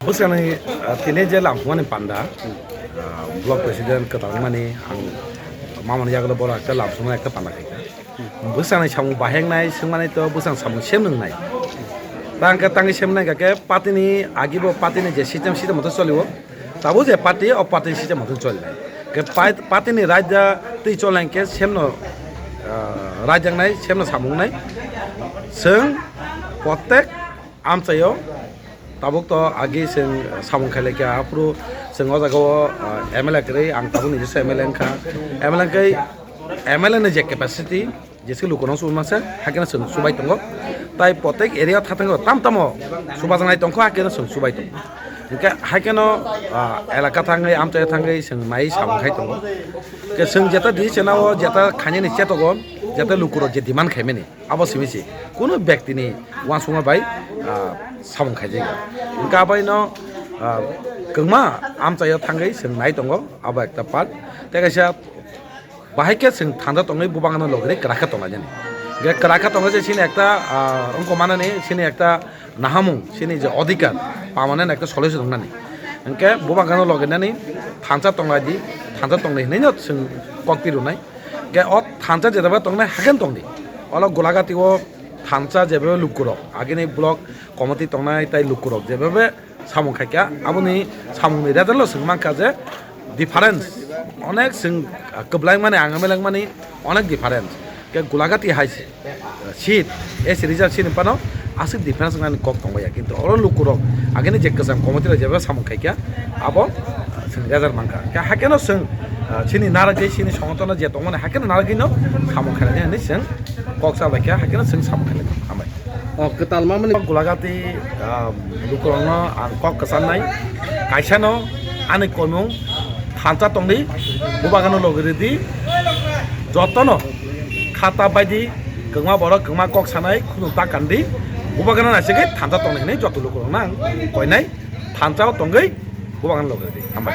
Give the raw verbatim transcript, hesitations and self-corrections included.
Bwskango, ah, tini je lamsumani panda, ah, block president kwtal wngmani ang mamani yagulo bono ekta lamsumani ekta panda khaikha. Bwskango samung bahengnai swngmani to bwskang samung sem nwngnai. Tangkhe tangwi sem nai khe party ni agi bo party ni je system, system moto cholio. Tabuk je party, o party ni system moto cholinai. Khe pai-, party ni raida twi cholai khe semno, ah, raijaknai, semno samung nai. Swng protek amchaio. Tabuk to agi chwng samung khailai kha, aphuru chwng o jaga o, ah, M L A kwrwi, ang tabuk nijesa M L A wngkha. M L A wngkhe M L A ni je capacity, jesa lukurok chubui masa, haikhe chwng chubai tongo. Tai protek area o thathangwi tam tamo chubajaknai tongkha, haikhe chwng chubai tongo. Hwnkhe haikheno, ah, elaka thangwi, amchaio thangwi chwng nai samung khai tongo. Hwnkhe chwng jeta decision o, jeta khainani chetogo, jeta lukurok je demand khaimani. Abo simi se kunu bektini uansukma bai, ah, samung khaijak ya. Hwnkhe abaino, ah, kwbangma amchaio thangwi chwng nai tongo, abo ekta part. Tei kaisa bahai khe chwng thansa tongwi bubangano logri kwrak khe tonglainani. Hwnkhe kwrak khe tongwi se chini ekta, ah, wngkok manani, chini ekta nahamung, chini je odhikar pamanani ekta solution wngnani. Hwnkhe bubangano logrinani thansa tonglai di, thansa tonglai hinwi no chwng kok tirwnai. Hwnkhe o thansa jeba tongnai haikhe tongdi. Olo Golagati o thansa jeba lukurok, agini block committee tongnai tai lukurok jeba samung khaikha, aboni samungni result o chwng mankha je difference onek chwng kwblaimani ang M L A wngmani onek difference. Hwnkhe Golagati hai seat, A C reserve seat ni phano aswk difference wngnani kok tongbai ya, kintu oro lukurok agini je kwcham committee rok jeba samung khaikha abo chwng result mankha. Hwnkhe haikhe no chwng, ah, chini narwgwi chini songotono je tongmani haikhe no narwgwi no samung khainani hinwi chwng kok cha bai kha, haikhe no chwng samung khainai. Hambai. O kwtal mamani Golagati, ah, lukurokno ang kok kwcharnai, kaisano ani komung thansa tongdi, bubagano logi ridi, jotono khata baidi kwbangma borok kwbangma kok sanai khunu ta kandi, bubagano naisingwi thansa tongdi hinwi joto lukurokno ang koinai, thansa o tongwi bubagano logi ridi. Hambai.